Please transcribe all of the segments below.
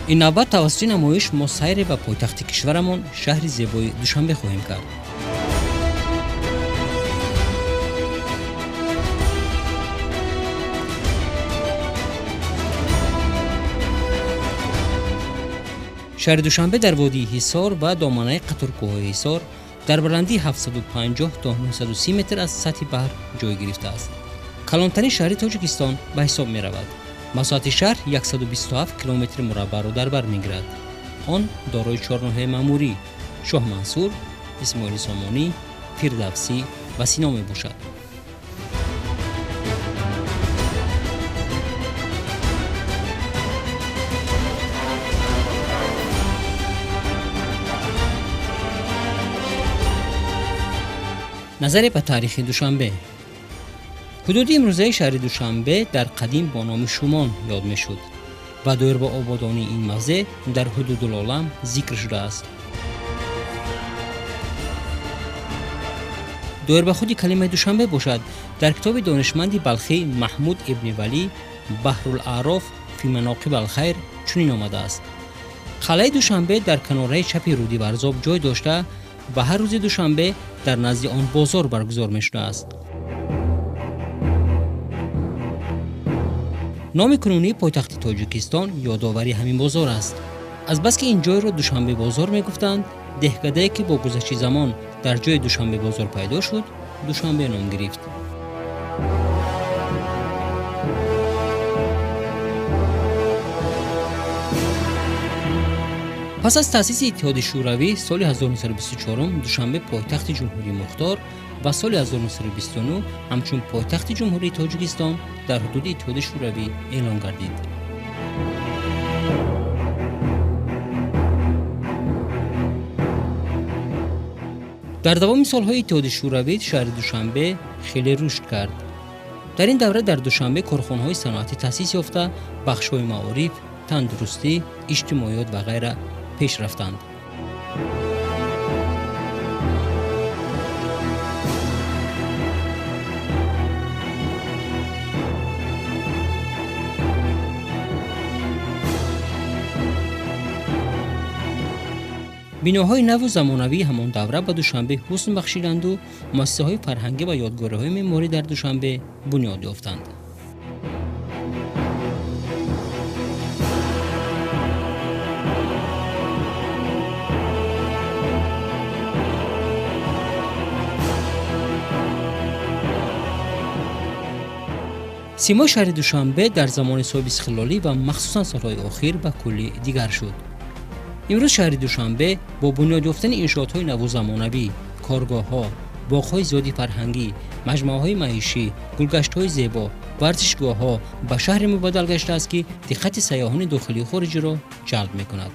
Ин навбат тавассути намоиш мо сайре ба пойтахти кишварамон, шаҳри зебои Душанбе хоҳем кард. Шаҳри Душанбе дар водии Ҳисор ва доманаи қаторкӯҳҳои Ҳисор дар баландии 750 то 930 метр аз сатҳи баҳр ҷой гирифтааст. Калонтарин шаҳри Тоҷикистон ба ҳисоб меравад. Масоҳати шаҳр 127 километри мураббаъро дар бар мегирад. Он дорои чор ноҳияи маъмурӣ: Шоҳмансур, Исмоили Сомонӣ, Фирдавсӣ ва Сино мебошад. Назаре ба таърихи Душанбе. Ҳудуди имрӯзаи шаҳри Душанбе дар қадим бо номи Шумон ёд мешуд ва доир ба ободонии ин мавзеъ дар Ҳудудулолам зикр шудааст. Доир ба худи калимаи Душанбе бошад, дар китоби донишманди балхӣ Маҳмуд ибни Валӣ Баҳрулаъроф фи маноқиб алхайр чунин омадааст: қалъаи Душанбе дар канораи чапи рӯди Варзоб ҷой дошта ва ҳар рӯзи душанбе дар назди он бозор баргузор мешудааст. Номи кунунии пойтахти Тоҷикистон ёдовари ҳамин бозор аст. Азбаски ин ҷойро Душанбе бозор мегуфтанд, деҳкадае ки бо гузашти замон дар ҷои Душанбе бозор пайдо шуд, Душанбе ном гирифт. Пас аз таъсиси Иттиҳоди Шӯравӣ соли 1924 Душанбе пойтахти Ҷумҳурии Мухтор ва соли 1929 ҳамчун пойтахти Ҷумҳурии Тоҷикистон дар ҳудуди Иттиҳоди Шӯравӣ эълон гардид. Дар давоми солҳои Иттиҳоди Шӯравӣ шаҳри Душанбе хеле рушд кард. Дар ин давра дар Душанбе корхонаҳои саноатӣ таъсис ёфта, бахшҳои маориф, тандурустӣ, иҷтимоиёт ва ғайра пеш рафтанд. Биноҳои наву замонавии ҳамон давра ба Душанбе ҳусн бахшиданду муассисаҳои фарҳангӣ ва ёдгориҳои меъморӣ дар Душанбе бунёд ёфтанд. Симои шаҳри Душанбе дар замони соҳибистиқлолӣ ва махсусан солҳои охир ба куллӣ дигар шуд. Имрӯз шаҳри Душанбе бо бунёд ёфтани иншоотҳои наву замонавӣ, коргоҳҳо, боғҳои зиёди фарҳангӣ, маҷмӯаҳои маишӣ, гулгаштҳои зебо, варзишгоҳҳо ба шаҳре мубаддал гаштааст, ки диққати сайёҳони дохилию хориҷиро ҷалб мекунад.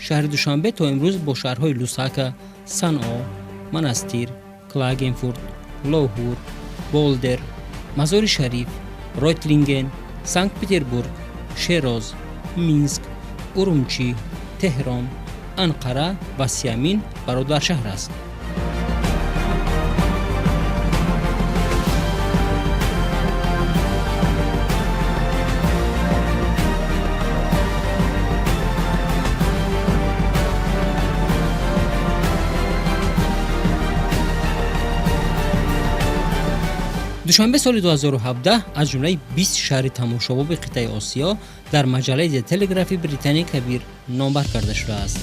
Шаҳри Душанбе то имрӯз бо шаҳрҳои Лусака, Санъо, Манастир, Клагенфурт, Лоҳур, Болдер, Мазори Шариф, Ройтлинген, Санкт Петербург, Шероз, Минск, Урумчӣ, Теҳрон, Анқара ва Сиамин бародаршаҳр аст. Душанбе соли 2017 аз ҷумлаи 20 шаҳри тамошобоби қитъаи Осиё дар маҷаллаи The Telegraph Британияи Кабир номбар карда шудааст.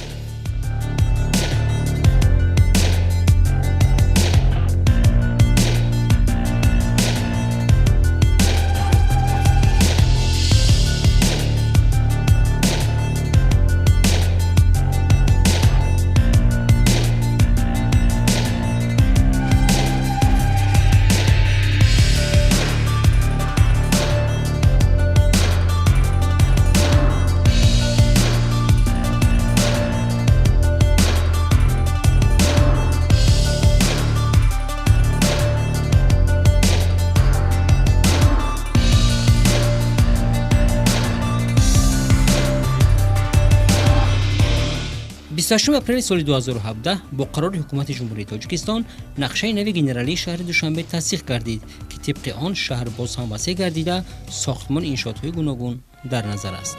28 апрели соли 2017 бо қарори Ҳукумати Ҷумҳурии Тоҷикистон нақшаи нави генералии шаҳри Душанбе тасдиқ гардид, ки тибқи он шаҳр боз ҳам васеъ гардида, сохтмони иншоотҳои гуногун дар назар аст.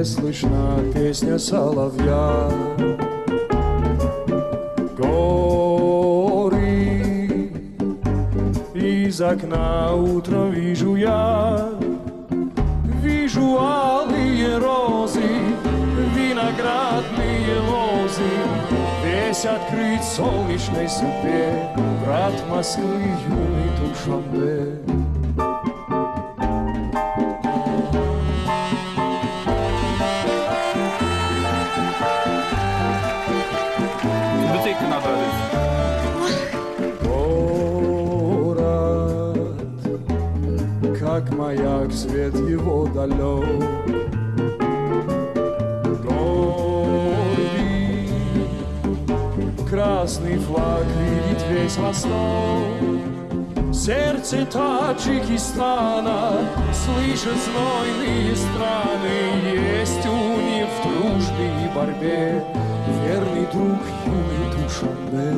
Слышна песня соловья. Горы из окна утром вижу я, вижу алые розы, виноградные лозы, весь открыт солнечной судьбе, брат Москвы, юный Душанбе. Город, как маяк, свет его далек, гордый красный флаг видит весь Восток. Сердце Таджикистана слышит знойные страны, есть у них в дружбе и борьбе верный друг юный Душанбе.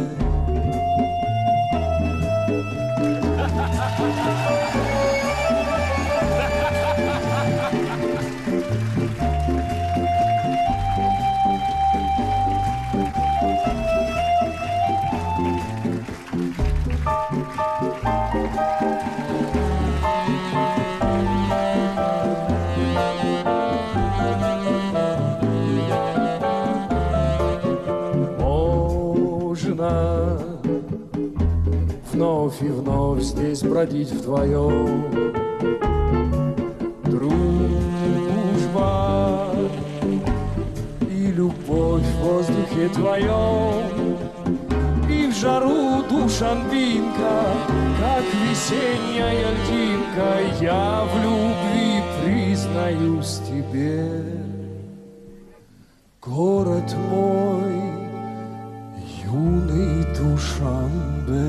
Вновь и вновь здесь бродить вдвоем. Дружба и любовь в воздухе твоем, и в жару душанбинка, как весенняя льдинка, я в любви признаюсь тебе. Город мой, юный Душанбе.